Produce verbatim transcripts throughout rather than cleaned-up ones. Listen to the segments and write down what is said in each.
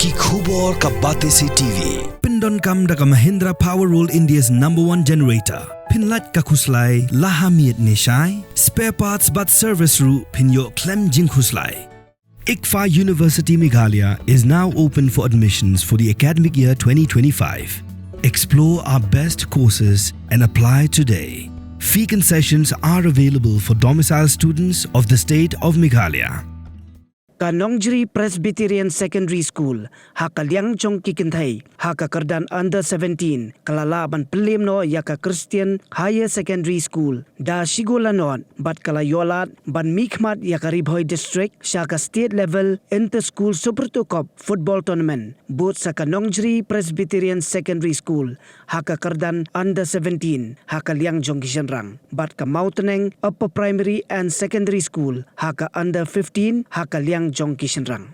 Ki khubor ka Batesi T V. Pyndonkam da ka Mahindra Power World, India's number one generator. Pynlait ka khuslai la ha miet ne shai. Spare parts bad service ruh pynïoh khlem jingkhuslai. ICFAI University Meghalaya is now open for admissions for the academic year twenty twenty-five. Explore our best courses and apply today. Fee concessions are available for domicile students of the state of Meghalaya. Ka Nongjri Presbyterian Secondary School, ha ka liang jong ki kynthei, ha ka kyrdan under seventeen, ka la lah ban pynlem noh ïa ka Christian Higher Secondary School da shigul lanot, bad ka la ïoh lad ban mihkhmat ïa ka Ri Bhoi District sha ka State Level Inter School Superto Cup Football Tournament, bud sa ka Nongjri Presbyterian Secondary School, ha ka kyrdan under seventeen, ha ka liang jong ki shynrang, bad ka Mawtneng Upper Primary and Secondary School, ha ka under fifteen, ha ka liang jong ki shynrang.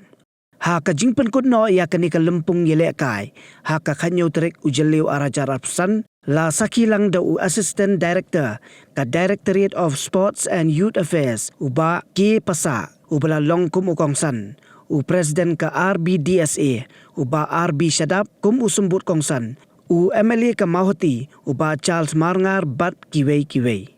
Ha ka jingpynkut noh ïa kane ka lympung ïalehkai, ha ka khathynñiew tarik u Jylliew arhajar arphew san, la sakhi lang da u Assistant Director ka Directorate of Sports and Youth Affairs, u Bah K Passah, uba la long kum u kongsan, u President ka R B D S A, u Bah R B Shadap, kum u symbud kongsan, u M L A ka Mawhati, u Bah Charles Marngar, bad kiwei kiwei.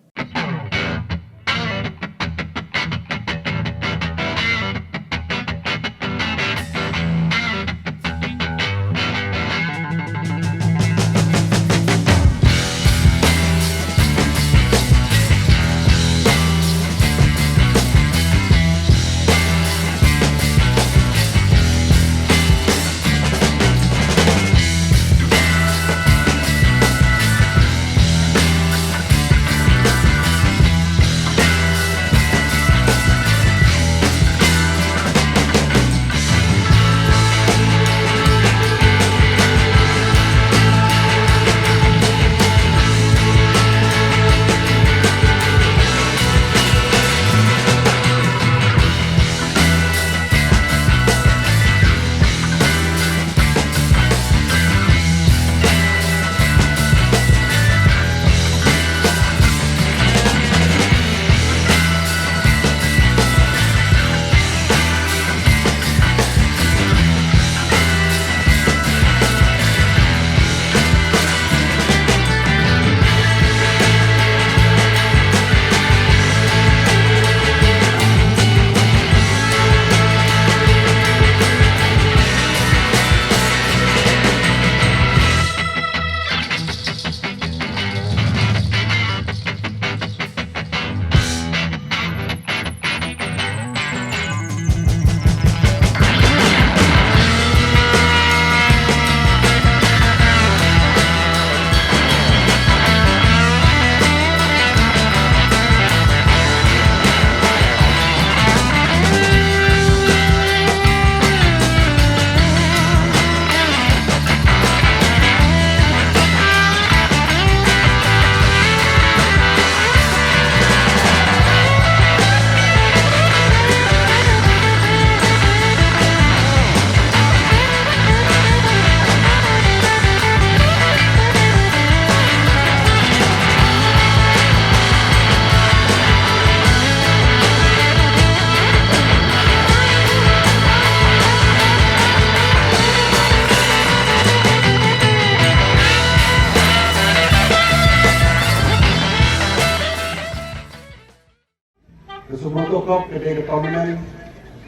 Ka Superto Cup ka dei ka tournament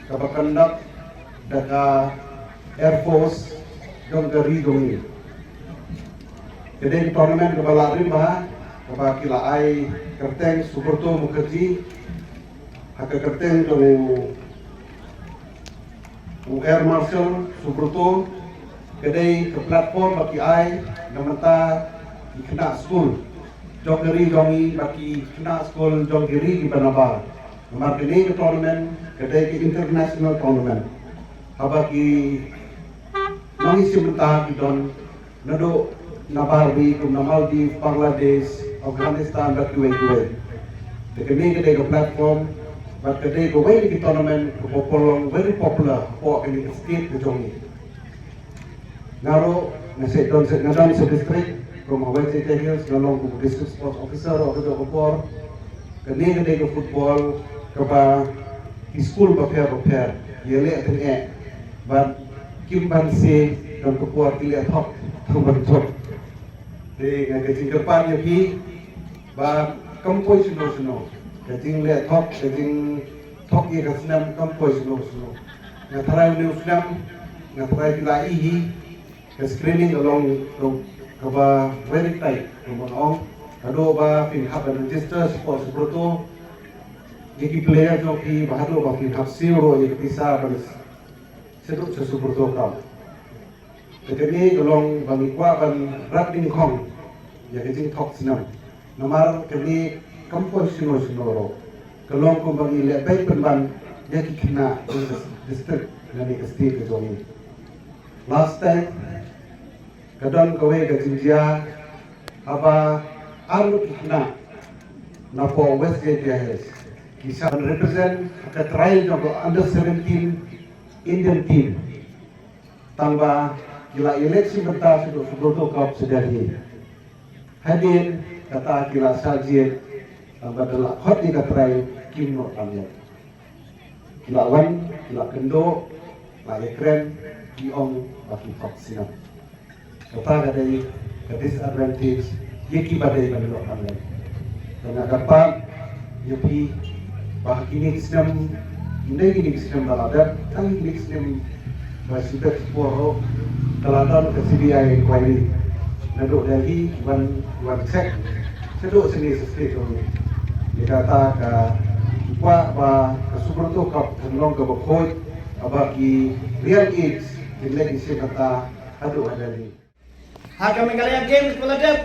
kaba conduct da ka Air Force jong ka ri jong ngi. Ka dei ka tournament kaba la rim bha, kaba ki la ai kyrteng Superto Mukherjee ha ka kyrteng jong u Air Marshal Superto. Ka dei ka platform ba ki ai na bynta ki khynnah skul jong ka ri jong ngi bad ki khynnah skul jong ki ri kiba nabar. Namar kane ka tournament ka dei ka international tournament. Haba ki nongïashim bynta ki don naduh nabar ri kum na Maldives, Bangladesh, Afghanistan bad kiwei kiwei. Te kane ka dei ka platform bad ka dei kawei na ki tournament kaba long very popular hapoh kane ka state ka jong ngi. Nga ruh nga shait don, nga don sha district kum ha West Jaintia Hills, nga long kum district sports officer ha kajuh ka por. Kane ka dei ka football kaba ki skul bapher bapher ki ïaleh tyngeh bad Kim ban se, kam ka por ki leh thok, kam ban thok. Te nga ka jingkyrpad ïa phi, ba kam poi shuh shuh. Ka jingleh thok, ka jingthok ïa ka snem, kam poi shuh shuh. Nga tharai une u snem, nga tharai phi la i hi, ka screening ka long, long kaba very tight, kumba nga ong. Haduh ba phin hap ban register, sport Subrata. Ïa ki player jong phi, ba haduh ba phin hap siew ruh ïa ka pisa ban sdang sha Subrata Cup. Te kane ka long ba ngi kwah ban rat nyngkong ïa ka jingthok snem. Namar kane kam poi shuh shuh ruh. Ka long kumba ngi leh beit pynban ïa ki khynnah jong ka district lane ka state ka jong ngi. Last time ka don kawei ka jingjia haba ar ngut ki khynnah na poh West Jaintia Hills ki sa represent ka trai jong ka under seventeen Indian team. Tang ba ki la ïaleit shim bynta sha Subrata Cup sha Delhi. Hadien kata ki la shah jied, tang ba da la khot ïa ka trai kim noh tang ïa. Ki la wan, ki la kynduh, la ïakren, ki ong ba ki thok snem. Kata ka dei ka disadvantage ïa kiba dei ban ïoh pynlong. Te nga kyrpad ïa phi ba ha kine ki snem, ym dei kine ki snem ba la dep, tang kine ki snem ba shu dep por ruh ka la don ka C B I inquiry. Naduh Delhi ki wan, ki wan check shaduh sini state ruh. Ïa kata ka kwah ba ka Subrata Cup kan long kaba khuid, kaba ki real age kin leit ïashim bynta haduh ha Delhi. Ha ka Meghalaya Games ba la dep,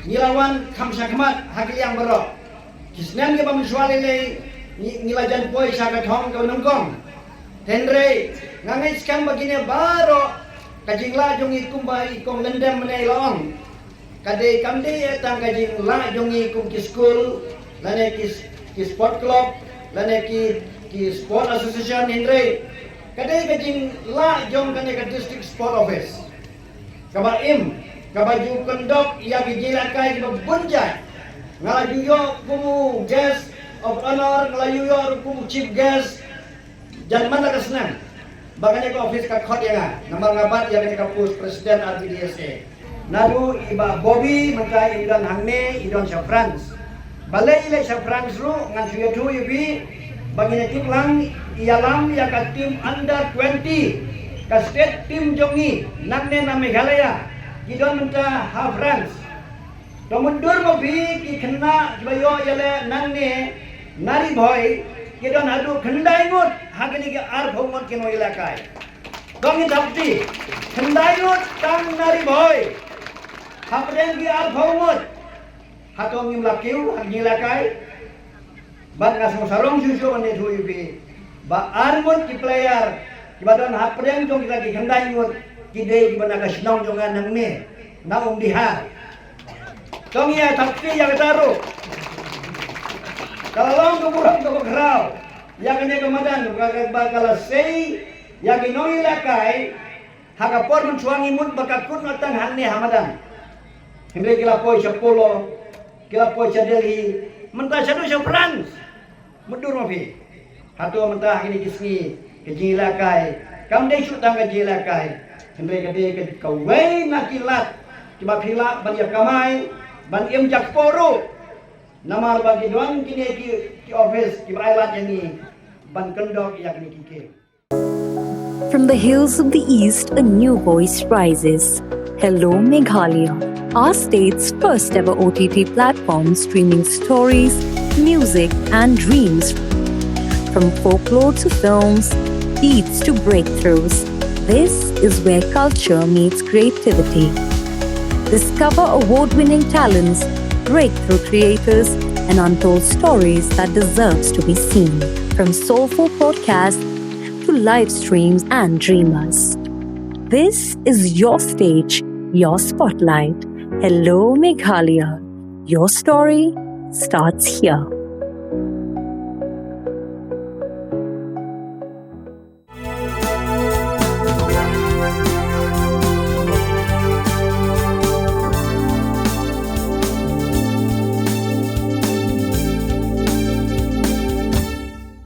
ngi la wan kham shakhmat ha ki liang baroh. Ki snem kiba mynshuwa lei lei ngi, ngi la jan poi sha ka thong kaba nyngkong. Hynrei nga ngeit skhem ba kine baroh ka jinglah jong ngi kumba i kong Lyndem mynne i la ong. Ka dei, kam dei tang ka jinglah jong ngi kum ki skul, lane ki, ki sport club, lane ki, ki sport association, hynrei ka dei ka jinglah jong kane ka district sport office. Kaba im, kaba ju kyndok ïa ki jingïalehkai kiba bun jait. Nga la ju ïoh kum u guest of honor, nga la ju ïoh ruh kum u chief guest. Jan man la ka snem ba kane ka office ka khot ïa nga, namar nga bat ïa kane ka post president R B D S A. Naduh i Bah Bobby mynta i don hangne, i don sha France. Balei i leit sha France ruh ngan shu ïathuh ïa phi ba ngin ïa tip lang ïalam ïa ka team under twenty, ka state team jong ngi nangne na Meghalaya, ki don mynta ha France. To mutdur ma phi, ki khynnah kiba ïoh ïaleh nangne na Ri Bhoi ki don haduh khyndai ngut ha kine ki arphew ngut ki nongïalehkai. To ngin thap kti, khyndai ngut tang na Ri Bhoi hapdeng ki arphew ngut. Hato ngim la kiew ha kine ki ïalehkai? Bad nga sngewsarong shuh shuh ban ïathuh ïa phi ba ar ngut ki player kiba don hapdeng jong kita ki khyndai ngut ki dei kiba na ka shnong jong nga nangne, na Umdihar. To ngin ïa thap kti ïa kata ruh. Ka la long ka burom kaba khraw ïa kane ka madan ba ka, ba ka la sei ïa ki nongïalehkai. Ha ka por mynshuwa ngi mut ba ka kut noh tang hangne ha madan. Hynrei ki la poi sha Polo, ki la poi sha Delhi, mynta shaduh sha France. Mutdur ma phi. Hato mynta ha kine ki sngi ka jingïalehkai kam dei shuh tang ka jingïalehkai, hynrei ka dei ka, kawei na ki lad kiba phi lah ban ïa kamai, ban im jakpoh ruh. Namar ba ki don kine ki, ki office kiba ai lad ïa ngi ban kyndok ïa kine ki game. From the hills of the East, a new voice rises. Hello, Meghalaya, our state's first ever O T T platform streaming stories, music, and dreams. From folklore to films, beats to breakthroughs, this is where culture meets creativity. Discover award winning talents, breakthrough creators, and untold stories that deserves to be seen. From soulful podcasts to live streams and dreamers. This is your stage, your spotlight. Hello, Meghalaya. Your story starts here.